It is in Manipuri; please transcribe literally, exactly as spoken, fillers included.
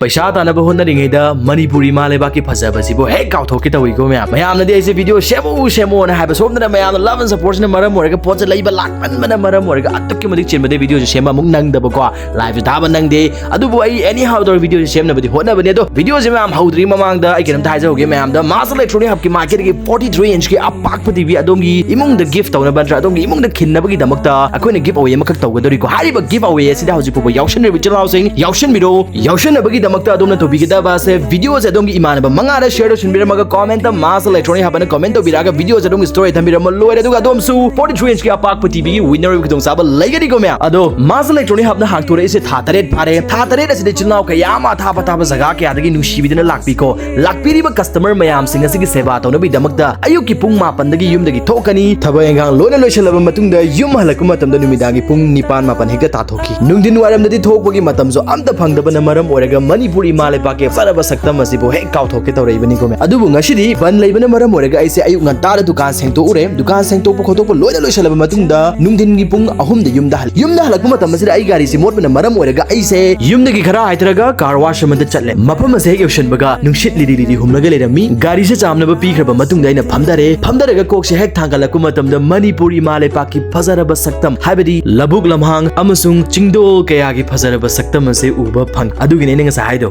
ꯄꯩꯁꯥ ꯇꯥꯟꯅꯕ ꯍꯣꯠꯅꯔꯤꯉꯩꯗ ꯃꯅꯤꯄꯨꯔ ꯏꯃꯥ ꯂꯩꯕꯥꯛꯀꯤ ꯐꯖꯕꯁꯤꯕꯨ ꯍꯦꯛ ꯀꯥꯎꯊꯣꯛꯀꯦ ꯇꯧꯏꯀꯣ ꯃꯌꯥꯝ꯫ ꯃꯌꯥꯝꯅꯗꯤ ꯑꯩꯁꯦ ꯚꯤꯗꯤꯑꯣ ꯁꯦꯝꯃꯨ ꯁꯦꯝꯃꯣꯅ ꯍꯥꯏꯕ, ꯁꯣꯝꯗꯅ ꯃꯌꯥꯝꯅ love and supportꯁꯤꯅ ꯃꯔꯝ ꯑꯣꯏꯔꯒ ꯄꯣꯠꯁꯦ ꯂꯩꯕ ꯂꯥꯛꯃꯟꯕꯅ ꯃꯔꯝ ꯑꯣꯏꯔꯒ ꯑꯗꯨꯛꯀꯤ ꯃꯇꯤꯛ ꯆꯤꯟꯕꯗꯩ ꯚꯤꯗꯤꯑꯣꯁꯦ ꯁꯦꯝꯕ ꯑꯃꯨꯛ ꯅꯪꯗꯕꯀꯣ, liveꯁꯦ ꯊꯥꯕ ꯅꯪꯗꯦ꯫ ꯑꯗꯨꯕꯨ ꯑꯩ anyhow ꯇꯧꯔ ꯚꯤꯗꯤꯑꯣꯁꯦ ꯁꯦꯝꯅꯕꯗꯤ ꯍꯣꯠꯅꯕꯅꯦ꯫ ꯑꯗꯣ ꯚꯤꯗꯤꯑꯣꯁꯦ ꯃꯌꯥꯝ ꯍꯧꯗ꯭ꯔꯤ ꯃꯃꯥꯡꯗ ꯑꯩ ꯀꯩꯅꯣꯝꯇ ꯍꯥꯏꯖꯍꯧꯒꯦ ꯃꯌꯥꯝꯗ, Master Electronic Hubꯀꯤ marketꯀꯤ forty three inchꯀꯤ ꯑꯄꯥꯛꯄ ꯇꯤꯚꯤ ꯑꯗꯣꯝꯒꯤ ꯏꯃꯨꯡꯗ gift ꯇꯧꯅꯕ ꯅꯠꯇ꯭ꯔꯒ ꯑꯗꯣꯝꯒꯤ ꯏꯃꯨꯡꯗ ꯈꯤꯟꯅꯕꯒꯤꯗꯃꯛꯇ ꯑꯩꯈꯣꯏꯅ give away ꯑꯃꯈꯛ ꯇꯧꯒꯗꯧꯔꯤꯀꯣ꯫ ꯍꯥꯏꯔꯤꯕ give away ꯑꯁꯤꯗ ꯍꯧꯖꯤꯛ ꯐꯥꯎꯕ ꯌꯥꯎꯁꯟꯗ꯭ꯔꯤꯕ ꯏꯆꯤꯜ ꯏꯅꯥꯎꯁꯤꯡ, ꯌꯥꯎꯁꯟꯕꯤꯔꯣ꯫ ꯌꯥꯎꯁꯟꯅꯕꯒꯤꯗꯃꯛꯇ ꯑꯗꯣꯝꯅ ꯇꯧꯕꯤꯒꯗꯕꯁꯦ, ꯚꯤꯗꯤꯑꯣꯁꯦ ꯑꯗꯣꯝꯒꯤ ꯏꯃꯥꯟꯅꯕ ꯃꯉꯥꯗ share ꯇꯧꯁꯤꯟꯕꯤꯔꯝꯃꯒ commentꯇ Master Electronic Hub ꯍꯥꯏꯅ comment ꯇꯧꯕꯤꯔꯛꯑꯒ ꯚꯤꯗꯤꯑꯣꯁꯦ ꯑꯗꯣꯝꯒꯤ story ꯊꯝꯕꯤꯔꯝꯃ ꯂꯣꯏꯔꯦ꯫ ꯑꯗꯨꯒ ꯑꯗꯣꯝꯁꯨ forty three inchꯀꯤ ꯑꯄꯥꯛꯄ ꯇꯤꯚꯤꯒꯤ winnerꯒꯤ ꯈꯨꯗꯣꯡꯆꯥꯕ ꯂꯩꯒꯅꯤꯀꯣ ꯃꯌꯥꯝ꯫ ꯑꯗꯣ Master Electronic Hubꯅ ꯍꯥꯡꯗꯣꯔꯛꯏꯁꯦ ꯊꯥ ꯇꯔꯦꯠ ꯐꯥꯔꯦ꯫ ꯊꯥ ꯇꯔꯦꯠ ꯑꯁꯤꯗ ꯏꯆꯤꯜ ꯏꯅꯥꯎ ꯀꯌꯥ ꯑꯃ ꯑꯊꯥꯞ ꯑꯊꯥꯞꯄ ꯖꯒꯥ ꯀꯌꯥꯗꯒꯤ ꯅꯨꯡꯁꯤꯕꯤꯗꯨꯅ ꯂꯥꯛꯄꯤꯀꯣ꯫ ꯂꯥꯛꯄꯤꯔꯤꯕ customer ꯃꯌꯥꯝꯁꯤꯡ ꯑꯁꯤꯒꯤ ꯁꯦꯕꯥ ꯇꯧꯅꯕꯒꯤꯗꯃꯛꯇ ꯑꯌꯨꯛꯀꯤ ꯄꯨꯡ ꯃꯥꯄꯟꯗꯒꯤ ꯌꯨꯝꯗꯒꯤ ꯊꯣꯛꯀꯅꯤ꯫ ꯊꯕꯛ ꯏꯟꯈꯥꯡ ꯂꯣꯏꯅ ꯂꯣꯏꯁꯤꯜꯂꯕ ꯃꯇꯨꯡꯗ ꯌꯨꯝ ꯍꯜꯂꯛꯄ ꯃꯇꯝꯗ ꯅꯨꯃꯤꯗꯥꯡꯒꯤ ꯄꯨꯡ ꯅꯤꯄꯥꯟ ꯃꯥꯄꯟ ꯍꯦꯛꯇ ꯇꯥꯊꯣꯛꯈꯤ꯫ ꯅꯨꯡꯊꯤꯟ ꯋꯥꯏꯔꯝꯗꯗꯤ ꯊꯣꯛꯄꯒꯤ ꯃꯇꯝꯁꯨ ꯑꯝꯇ ꯐꯪꯗꯕꯅ ꯃꯔꯝ ꯑꯣꯏꯔꯒ ꯃꯅꯤꯄꯨꯔ ꯏꯃꯥ ꯂꯩꯄꯥꯛꯀꯤ ꯐꯖꯔꯕ ꯁꯛꯇꯝ ꯑꯁꯤꯕꯨ ꯍꯦꯛ ꯀꯥꯎꯊꯣꯛꯀꯦ ꯇꯧꯔꯛꯏꯕꯅꯤꯀꯣ ꯃꯌꯥꯝ꯫ ꯑꯗꯨꯕꯨ ꯉꯁꯤꯗꯤ ꯕꯟ ꯂꯩꯕꯅ ꯃꯔꯝ ꯑꯣꯏꯔꯒ ꯑꯩꯁꯦ ꯑꯌꯨꯛ ꯉꯟꯇꯥꯗ ꯗꯨꯀꯥꯟ ꯁꯦꯡꯇꯣꯛꯎꯔꯦ꯫ ꯗꯨꯀꯥꯟ ꯁꯦꯡꯇꯣꯛꯄ ꯈꯣꯠꯇꯣꯛꯄ ꯂꯣꯏꯅ ꯂꯣꯏꯁꯤꯜꯂꯕ ꯃꯇꯨꯡꯗ ꯅꯨꯡꯊꯤꯟꯒꯤ ꯄꯨꯡ ꯑꯍꯨꯝꯗ ꯌꯨꯝꯗ ꯍꯜꯂꯦ꯫ ꯌꯨꯝꯗ ꯍꯜꯂꯛꯄ ꯃꯇꯝ ꯑꯁꯤꯗ ꯑꯩ ꯒꯥꯔꯤꯁꯤ ꯃꯣꯠꯄꯅ ꯃꯔꯝ ꯑꯣꯏꯔꯒ ꯑꯩꯁꯦ ꯌꯨꯝꯗꯒꯤ ꯈꯔ ꯍꯥꯏꯊꯔꯒ car wash ꯑꯃꯗ ꯆꯠꯂꯦ꯫ ꯃꯐꯝ ꯑꯁꯦ ꯍꯦꯛ ꯌꯧꯁꯤꯟꯕꯒ ꯅꯨꯡꯁꯤꯠ ꯂꯤꯔꯤ ꯂꯤꯔꯤ ꯍꯨꯝꯂꯒ ꯂꯩꯔꯝꯃꯤ꯫ ꯒꯥꯔꯤꯁꯦ ꯆꯥꯝꯅꯕ ꯄꯤꯈ꯭ꯔꯕ ꯃꯇꯨꯡꯗ ꯑꯩꯅ ꯐꯝꯊꯔꯦ꯫ ꯐꯝꯊꯔꯒ ꯀꯣꯛꯁꯦ ꯍꯦꯛ ꯊꯥꯡꯒꯠꯂꯛꯄ ꯃꯇꯝꯗ ꯃꯅꯤꯄꯨꯔ ꯏꯃꯥ ꯂꯩꯄꯥꯛꯀꯤ ꯐꯖꯔꯕ ꯁꯛꯇꯝ, ꯍꯥꯏꯕꯗꯤ ꯂꯧꯕꯨꯛ ꯂꯝꯍꯥꯡ ꯑꯃꯁꯨꯡ ꯆꯤꯡꯗꯣꯜ ꯀꯌꯥꯒꯤ ꯐꯖꯔꯕ ꯁꯛꯇꯝ ꯑꯁꯦ ꯎꯕ ꯐꯪꯉꯤ꯫ ꯑꯗꯨꯒꯤꯅꯦ ꯑꯩꯅ ꯉꯁꯥꯏ ꯍꯥꯏꯗꯣ꯫